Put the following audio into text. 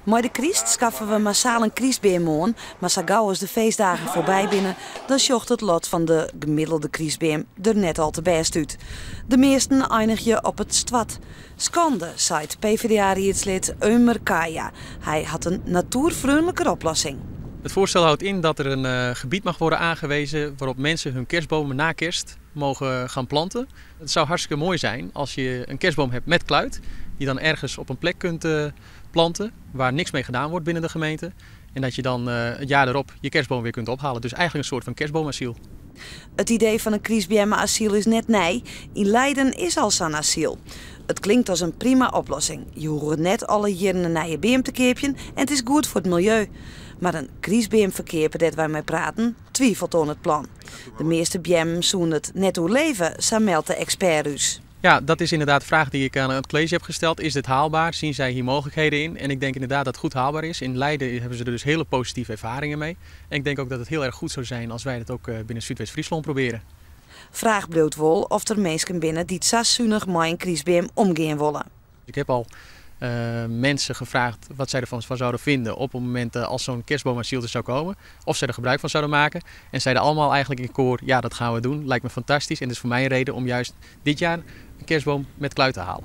Mei de kryst skaffe we massaal in krystbeam oan, mar sa gau as de feestdagen foarby binne, dan sjocht it lot fan de gemiddelde krystbeam der net al te bêst út. De measten einigje op it stoart. Skande, seit PvdA-riedslid Ömer Kaya. Hy hat in natoerfreonliker oplossing. Het voorstel houdt in dat er een gebied mag worden aangewezen waarop mensen hun kerstbomen na kerst mogen gaan planten. Het zou hartstikke mooi zijn als je een kerstboom hebt met kluit, die dan ergens op een plek kunt planten waar niks mee gedaan wordt binnen de gemeente. En dat je dan het jaar erop je kerstboom weer kunt ophalen. Dus eigenlijk een soort van kerstboomasiel. It idee fan in krystbeammeasyl is net nij. Yn Leiden is al sa'n asyl. It klinkt as in prima oplossing. Je hoege net alle jierren in nije beam te keapjen en it is goed foar it miljeu. Mar in krystbeamferkeaper dêr't wy mei praten, twivelt oan it plan. De measte beammen soene it net oerleve, sa meldt de ekspert ús. Ja, dat is inderdaad de vraag die ik aan het college heb gesteld. Is dit haalbaar? Zien zij hier mogelijkheden in? En ik denk inderdaad dat het goed haalbaar is. In Leiden hebben ze er dus hele positieve ervaringen mee. En ik denk ook dat het heel erg goed zou zijn als wij dat ook binnen Súdwest-Fryslân proberen. Fraach bliuwt wol oft der minsken binne dy't sa sunich mei in krystbeam omgean wolle. Ik heb al mensen gevraagd wat zij ervan van zouden vinden op het moment als zo'n kerstboomasiel er zou komen. Of zij er gebruik van zouden maken. En zeiden allemaal eigenlijk in koor, ja, dat gaan we doen. Lijkt me fantastisch. En dat is voor mij een reden om juist dit jaar een kerstboom met kluit te halen.